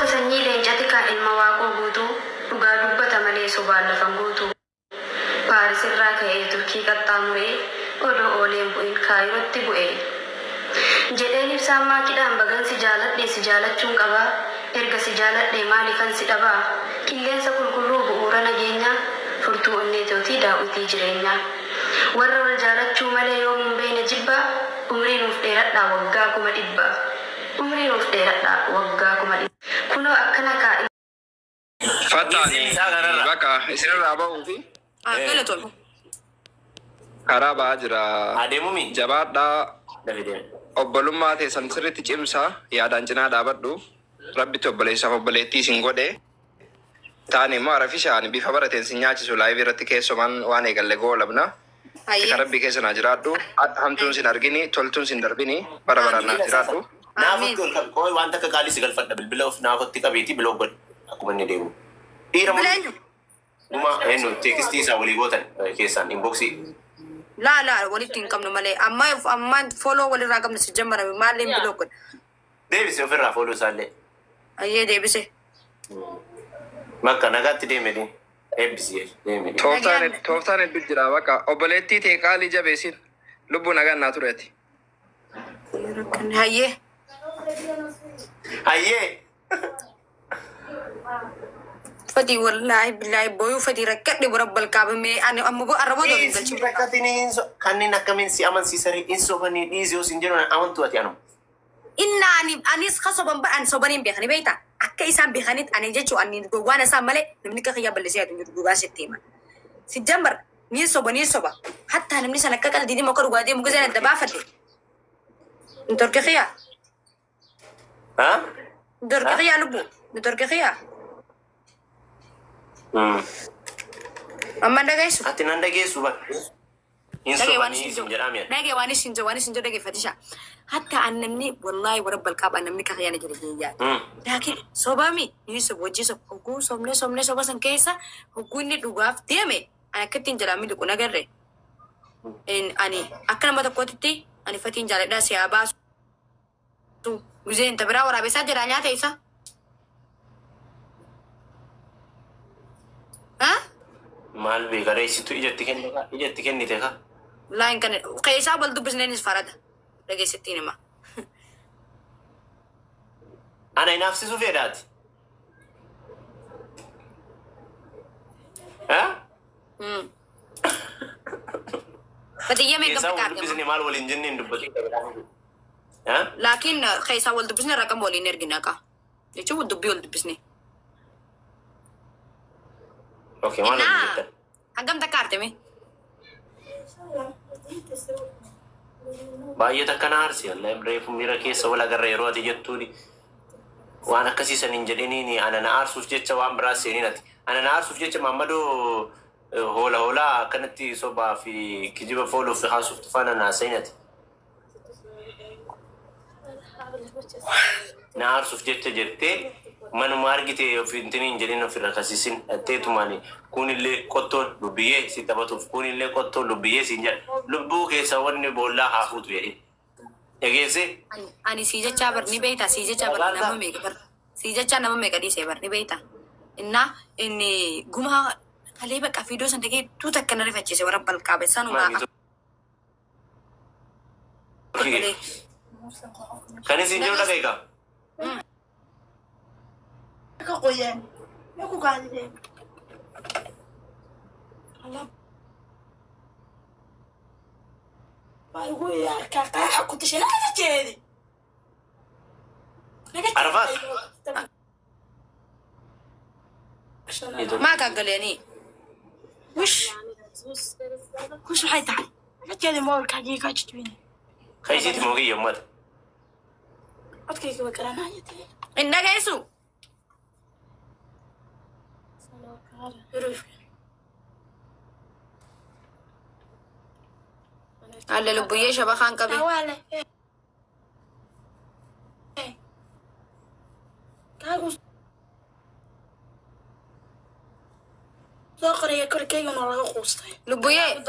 Goota sanyii leencati kaa ilma Waaqoo Guutuu, dhugaa dubbata malee sobaan lafa hin guutu. Paaris irraa ka'ee Turkii qaxxaamuree, odoo oolee hin bu'in Kaayirotti bu'e. Jedheen Ibsaan Maakidhaan bagan si jaaladhee si jaalachuun qabaa, erga si jaaladhee maalifan si dhabaa? Qilleensa qulqulluu bu'uura nageenyaa, furtuu onnee tootii daaw'itii jireenyaa. Warra wal jaalachuu malee yoomuu hin beekne jibbaa, umrii nuuf dheeradhaa waggaa 500,000. Umrii nuuf dheeradhaa waggaa 500,000. Kunoo akkana kaa. Fattaani Dhiisiin isaa kanarra. baqa isinirraa bahuufi Ah, galatoomi. karaa ba'aa jira. Adeemumi. Jabaadhaa Dafi deemi. obbolummaa teessan sirriitti cimsaa yaadaan cinaa dhaabadhu. Rabbitti obboleessaaf obboleettii isin godhe. Taani immoo arafishaan bifa barateen sin nyaachisu live irratti keessumaan waan eegalle goolabna. Tika Hayyee. rabbii keessa naa jiraadhu. Hamtuun sin argini, toltuun sin darbini, bara baraan naaf Aamiin. jiraadhu. Aamiin. Naafotti ol qabi. Qooyi waan takka qaalii si galfadha. Bilbila of naafotti qabiitii biloo godhi. Akkuma inni deemu. Dhiira Bilbila moo eenyu? dhuma eenyu teekistii isaa walii gootan keessaan inboksii. Laa laa walitti hin qabnu malee amma amma follow walirraa qabna si jammarame maalleen biloo godha. Deebise ofirraa follow isaallee. Ayyee deebise. Bakka nagaatti deemedhi. Eebbisi deemedhi. Tooftaan Nagaan. tooftaan hedduu jira bakka obboleettii tee qaalii jabeessin lubbuu nagaan naa tureeti. Hayyee. Hayyee. Fadii wallaahi billaahi booyuu fadii rakkadhe warabbal kaabamee ani amma bo arraboo doon hin Dhiisi galchinu. rakkatini hin so kanneen akkamiin si amansiisanii hin sobanii dhiisi yoo sin jedhu amantu ati anuma. Inna ani anis ka soban bar ani sobanii hin beekani beektaa akka isaan beekanitti ani jechuu ani gowwaan isaan malee namni akka kiyyaa balleessee yaadu hin jiru dhugaa sitti hima. Si jammar ni soba ni soba hattaa namni san akka qalbii deemu akka dhugaa deemu gizeen adda baafadhe. Intorki kiyyaa Ha? intorki Ha? kiyyaa lubbu intorki kiyyaa amma dhageessu. Ati nan dhageessu bar. Hin Dhagee waan sobanii isin isin jiru. jedhaa mi'a. Dhagee waan isin jiru waan isin jiru dhageeffatisha. Hatta an namni wallaahi warra balqaaba namni kakayyaa na jira jee yaada. Laakiin sobami ni soba hojii soba hogguu sobnee sobnee soba san keessa hogguu inni dhugaaf deeme ani akka ittiin jalaa miliqu nagarre. Ani akka nama tokkootitti ani fatiin jaaladhaa si haa baasu. Guzeen ta biraa waraabessaa jedhaa nyaata isa. Ha? Maal beeka reessitu ijatti kennite kaa ijatti kennite kaa. Laayin kan keessaa wal dubbisneenis farada. Dhageessittiin hima. Ana hinaafsisuu fedhaati. Ha? Fatiyyaa meeqa Keessaa wal fakkaate? dubbisne maal waliin jenneen dubbatiin Ha? Laakiin keessaa wal dubbisne raqam waliin ergina qa. Jechuun dubbii wal dubbisne. Okay, maal waliin Innaa jettan? hangam takka artame? Baay'ee takka na aarsi. Wallahi reefu miira keessa wal agarra yeroo ati jettuuni. Waan akkasii san hin jedhiniini ana na aarsuuf jecha waan biraa seeniin ati. Ana na aarsuuf jecha Maammadoo hoola hoolaa akkanatti sobaa fi kijiba fooluuf haasuuf tufaana naa seenati. Na aarsuuf jecha jettee manuma argite of intini hin jedhin of irra kasisin dhatteetumaani kunillee qottoon lubbiyyee si taphatuuf kunillee qottoon lubbiyyee siin jedha. Lubbuu keessa wanni boollaa haa fuutu jedhin. Dhageessee? Ani sii jechaa bar ni beektaa sii jechaa bar nama meeqa bar sii jechaa nama meeqa dhiisee bar ni beektaa. Innaa inni gumaa kalee bakka fiidoo san dhagee tuuta akka na rifachiise warra balqaabe sanumaa akka malee. Kan isin jiru dhageekaa? Arafaat. Maa kaggaleeni? Wish. Kan isiiti moo kiyya ummata? Hin dhageessu? Alle lubbuyyee shabakaan qabe. Lubbuyyee.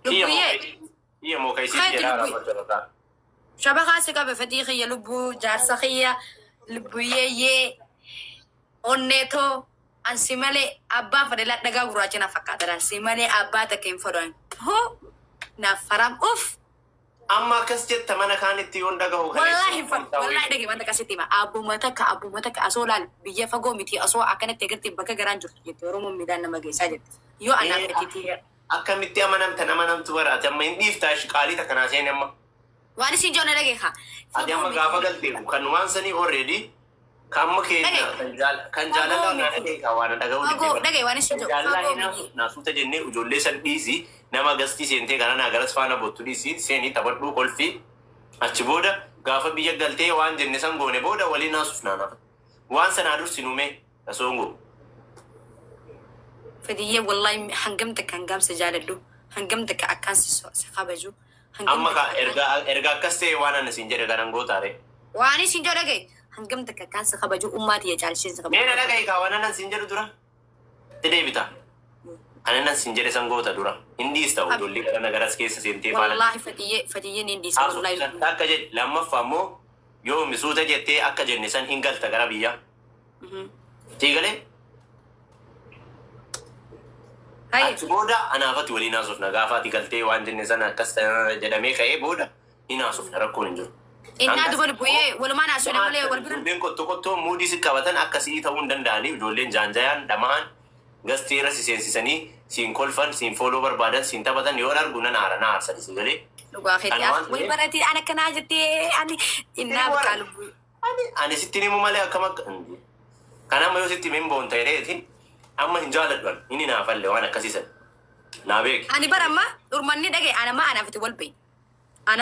Kiyya moo kaysii jedhaa raafata. Shabakaa si qabe fedhii kiyya lubbuu jaarsa kiyya lubbuyeeyyee onneetoo ansi malee abbaa fedhe dhagaa gurraacha na fakkaata ansi malee abbaa takka hin fedhan hoo naaf faram uff. Amma akkas jetta mana kaanitti yoon dhagahu Wallaahi wallaahi dhage wanta akkasitti hima abbuma takka asoo laal biyya fagoo miti asoo akkanatti agartee bakka garaan jirtu jette Oromoon miidhaan nama geessaa jette yoo anaaf fedhiitii. Akkamitti amanamtan amanamtu baraate amma hin dhiiftaa qaalii takkanaa seeni amma. Waan isin joona dhageeka. Ati amma gaafa galteefu kan waan sanii already kan amma keenya kan jaalalaa naa dhageeka waan dhaga'uu Fagoo dhagee waan isin jiru fagoo miti. Naasuuta jennee ijoollee san dhiisi nama gastii seentee kana naa garas faana bottu dhiisi seenii taphadhuu kolfii achi booda gaafa biyya galtee waan jenne san goone booda waliin naasuuf naanafa. Waan sanaa dursi nuumee tasoongoo. Fediyyee wallahi hangam takka hangam si jaaladhu hangam takka akkaan si kabaju. Amma erga akkas ta'e waan ani siin jedhe kanan gootaare. Waan isin jedhu dhagaye hangam takka akkaan si kabaju ummaati ya caalchee si kabaju. Mee na dhagaye kaa waan anan siin jedhu dura. Itti deebita. Ani nan siin jedhe san goota dura. Hin dhiista ijoollee gara garas keessa seentee faana. Wallahi fediyyee ni dhiista wallahi. Akka jedhe lammaffaa immoo yoo misuuta jettee akka jenne san hin galta gara biyyaa. Siigalee? Achi booda anaafati waliin haasofna gaafaati galtee waan jenne sana akkas jedhamee ka'ee booda hin haasofna rakkoon hin jiru. Innaa duba lubbuyyee walumaan haasofne malee wal bira. Ijoolleen qottoo qottoo muudii si qabatan akkasii ta'uu hin danda'anii ijoolleen jaanjayaan dhama'an gastii irra si seensisanii siin kolfan siin fooloo barbaadan siin taphatan yoo argu nan aara na aarsan si galee. Dhugaa keetii wal baratii ana akkanaa jettee ani innaa bakka lubbuyyee. Ani sitti himu malee akkam akka kan amma yoo sitti himin boonta jedheeti. Amma hin jaaladhu inni naafalle waan akkasiisan naa beeki. Ani bara amma dhurmanni dhagaye anama anaafiti wal beeyi.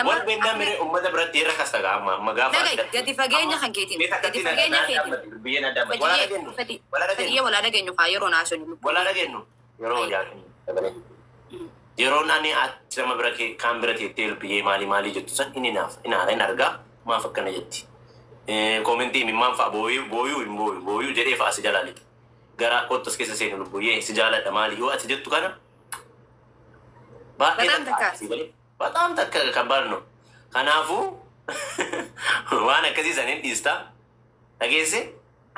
Wal beeknaa miree uummata biratti irra kasta gaa amma amma gaafa. Dhagaye gadi fageenya kan keetiin gadi fageenya keetiin. Biyyeen adda adda. Walaa dhageenyu. Fedhiyyee walaa dhageenyu kaa yeroo naasoni. Walaa dhageenyu yeroo jaalannu. Yeroon ani achi nama bira kaan bira teettee biyyee maalii maalii jettu san inni naaf inni haala hin argaa maaf akkana jetti. Koomentii himimmaan fa'a booyuu booyuu hin booyu booyuu jedhee fa'a si jalaa lixa. Gara kottos keessa seenu lubbuyyee si jaaladha maali yoo ati jettu kana baay'ee በጣም takka ከባድ ነው። Kanaafuu waan akkasii saniin dhiista dhageesse.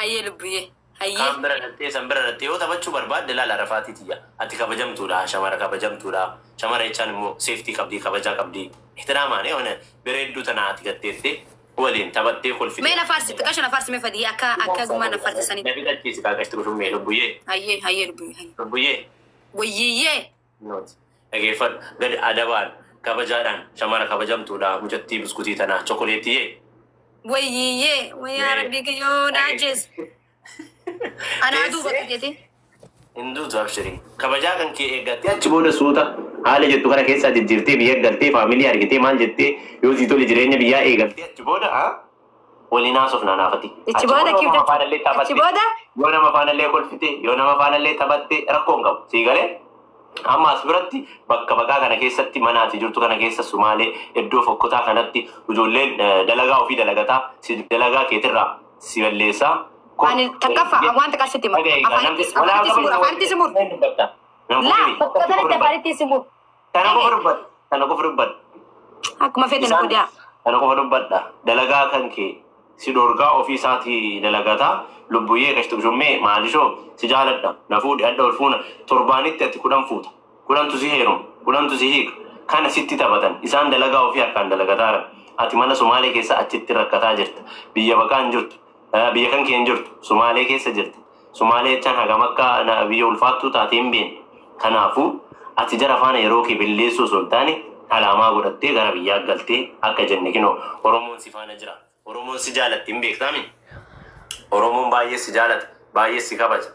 Hayyee lubbuyyee hayyee. Kaan bira dhattee san bira dhattee yoo taphachuu barbaadde laala rafaatii tiyya ati kabajamtuudha shamara kabajamtuudha shamara jechaan immoo seeftii qabdii kabajaa qabdii ihtiraamaan yoona bareedduu tana ati gatteette waliin taphattee kolfite. Mee nafaarsi xiqqaasha nafaarsi mee fadii akka akka gumaa nafaarsi sanii. Na fixachiisi kaaqashti gushummee lubbuyyee. Hayyee hayyee lubbuyyee hayyee. Lubbuyyee. Wayyiyyee. Nooti dhageeffadhu gadi adabaan kabajaadhaan shamara kabajamtuudha mucattii biskutii tanaa chokoleetiyyee. Wayyiyyee wayyaa rabbii kiyyoo naajees. Anaa duuba jettee. Hinduutu abshirii. Kabajaa kan kee eeggattee achi booda suuta haala jettu kana keessaa jijjiirtee biyya galtee faamilii argitee maal jettee yoo sii tole jireenya biyyaa eegaltee achi booda waliin haasofna naafati. Achi booda kibda. Achi booda. Yoo nama faanallee kolfite yoo nama faanallee taphatte rakkoo hin qabu sii galee. Amma as biratti bakka baqaa kana keessatti mana ati jirtu kana keessa Sumaalee iddoo fokkotaa kanatti ijoolleen dalagaa ofii dalagataa si dalagaa keetirraa si balleessaa. Ani takkaffaa waan takkaasitti himu. Afaanitti simur afaanitti simur. Laa bakka sanatti afaanitti simur. Kana qofa dubbadha. Kana qofa dubbadha. Akkuma feete na godhaa. Kana qofa dubbadha. Dalagaa kan kee si dorgaa ofii isaatii dalagataa lubbuyyee qashtu shummee maalishoo si jaaladha. Na fuudhi adda ol fuuna torbaanitti ati 10 fuuta. 10tu si heeruma. 10tu si hiika. Kana sitti taphatan. Isaan dalagaa ofii harkaan dalagataara. Ati mana Sumaalee keessa achitti rakkataa jirta. Biyya baqaa hin jirtu. Biyya kan kee hin jirtu. Sumaalee keessa jirta. Sumaalee jechaan hagam akka biyya ulfaattuu taate hin beekne. Kanaafuu ati jara faana yeroo kee balleessuu osoo hin taane Alaamaa godhattee gara biyyaa galtee akka jenne kinoo Oromoon si faana jira. Oromoon si jaalatti hin beektaami. Oromoon baay'ee si jaalata, baay'ee si kabaja.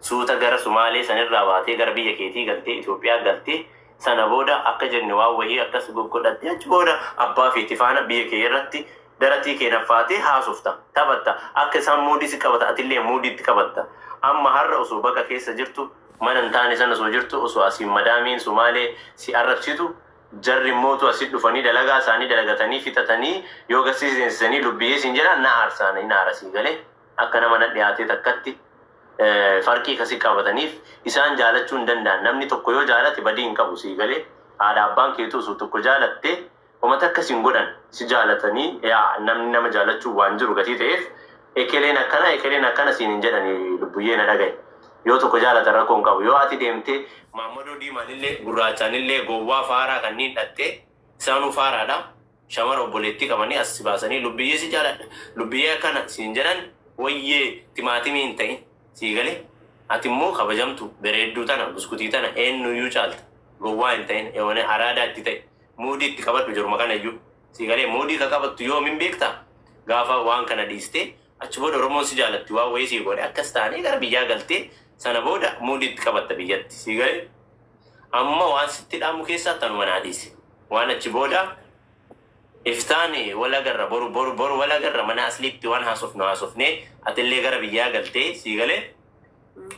Suuta gara Sumaalee sanirraa baatee gara biyya keetii galtee Itoophiyaa galtee sana booda akka jenne waan wayii akkas goggodhattee achi booda abbaa feeti faana biyya kee irratti daratii kee naffaatee haasofta, taphatta. Akka isaan muudii si qabata, atillee muudii itti qabatta. Amma har'a osoo baqa keessa jirtu, mana hin taane sana osoo jirtu, osoo asiin madaamiin Sumaalee si arrabsitu, jarri mootu asitti dhufanii dalagaa isaanii dalagatanii fixatanii yoo garsiisanii lubbiyyee siin jedhan na aarsaanii na aarasii galee akka nama na dhiyaatee takkatti farqii kasi qabataniif isaan jaalachuu hin danda'an. Namni tokko yoo jaalate badii hin qabu sii galee haadha abbaan keetu osoo tokko jaalatte uummata akkas hin godhan si jaalatanii yaa namni nama jaalachuu waan jiru gatii ta'eef ekeleen akkana ekeleen akkana siin hin jedhani lubbuyyee na dhagaye. Yoo tokko jaalatan rakkoo hin qabu. Yoo ati deemtee Maammadoo Diimaanillee gurraachaanillee gowwaa faaraa kanneen dhattee isaanuu faaraadha. Shamara obboleettii qabanii as si baasanii lubbiyyee si jaaladha. Lubbiyyee akkana siin jedhan wayyee timaatimii hin ta'in sii galee. Ati immoo kabajamtu bareedduu tana buskutii tana eenyuyyuu caalta. Gowwaa hin ta'in eewwane araadaa itti ta'e muudii itti qabadhu jiruma kana iyyuu sii galee muudii ka qabattu yoomin beektaa gaafa waan kana dhiistee achi booda Oromoon si jaalatti waan wayii sii godhe akkas taanee gara biyyaa galtee sana booda muudii itti qabatta biyyatti sii galee. Amma waan sitti dhaamu keessaa tanuma naa dhiise. Waan achi booda iftaan wal agarra boru boru boru wal agarra mana asliitti waan haasofnu haasofnee atillee gara biyyaa galtee sii galee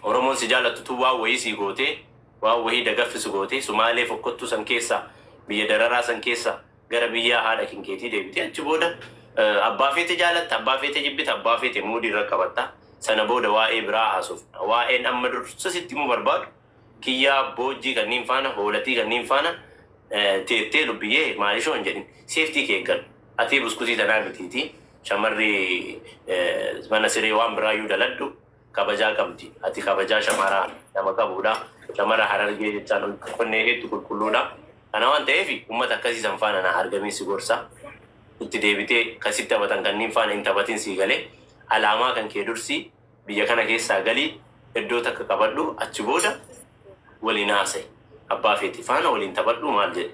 Oromoon si jaalattu tu waan wayii sii gootee waan wayii dagaffisu gootee Sumaalee fokkottuu san keessaa biyya dararaa san keessaa gara biyyaa haadha kinkeetii deebitee achi booda abbaa feete jaalatta abbaa feete jibbita abbaa feete muudii irra qabatta sana booda waa'ee biraa haasofna. Waa'een amma dursa sitti himuu barbaadu kiyyaa boojjii kanneen faana hoolatii kanneen faana teettee lubbiyyee maalishoo hin jedhin seeftii kee eeggadhu. Ati buskutii tanaa mitiiti shamarri mana siree waan biraayyuu daladhu kabajaa qabdi. Ati kabajaa shamaraa nama qabudha. Shamara Harargee jechaan qonnee hedduu qulqulluudha. Kana waan ta'eef uummata akkasii san faana na argamee si gorsa. Itti deebitee kasitti taphatan kanneen faana hin taphatin sii galee alaamaa kan kee dursi biyya kana keessaa galii iddoo takka qabadhu achi booda waliin haasa'e. Abbaa feeti faana waliin taphadhu maal jedhe.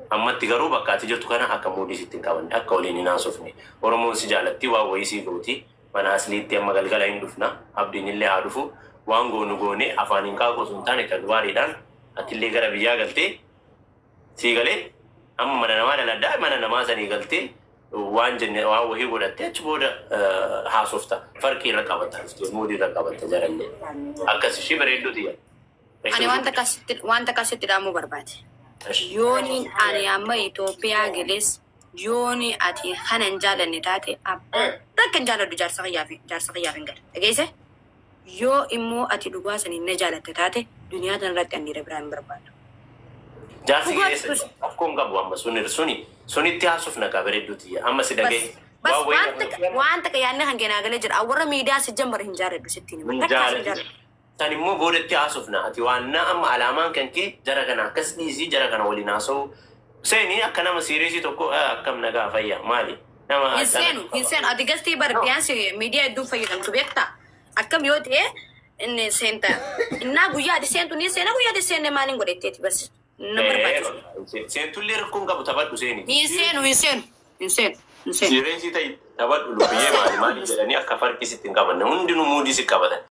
Ammatti garuu bakka ati jirtu kana akka muudii sitti hin qabanne akka waliin hin haasofne. Oromoon si jaalatti waan wayii sii gooti. Mana asliitti amma galgala hin dhufna. Abdiin illee haa dhufu. Waan goonu goone afaan hin qaaqu osoo hin taane tagbaariidhaan atillee gara biyyaa galtee sii galee amma mana namaa daladdaa mana namaa sanii galtee waan jenne waan wayii godhattee achi booda haasofta. Farqii irra qabatta muudii irra qabatta jarallee. Akkas ishii bareedduuti yaa. Ani wanta akkasitti dhaamuu barbaade. Yooni ani amma Itoophiyaa gales yooni ati kana hin jaalanne taate abbaa takka hin jaaladhu jaarsa kiyyaaf hin gala. Dhageesse? Yoo immoo ati dhugaa saniin na jaalatte taate duniyaa tanarratti ani dhiira biraa hin barbaadu. Jaarsi keessa rakkoo hin qabu amma sunitti haasofna kaa bareedduuti amma si dhagaye. Bas waan takka yaadni kan keenyaa galee jira. Warra miidiyaa si jammar hin jaaladhu sittiin hima. Takka hin jaaladhu. San immoo boodatti haasofna. Ati waan na amma alaamaan kan kee jara kana akkas dhiisii jara kana waliin haasa'u. Seenii akka nama siiriisii tokko akkam nagaa fayyaa maali? Nama Hin seenu ati gastii bar biyaansi miidiyaa hedduun fayyadamtu beektaa? Akkam yoo ta'e inni seenta. Innaa guyyaa ati seentu ni seena guyyaa ati seenne maaliin godhetteeti bas. Na barbaachisu. Seentullee rakkoo hin qabu taphadhu seeni. Hin seenu hin seenu hin seenu hin seenu. Siiriisii ta'e taphadhu lubbiyyee maali maali jedhanii akka farqii sitti hin qabanne hundinuu muudii si qabatan.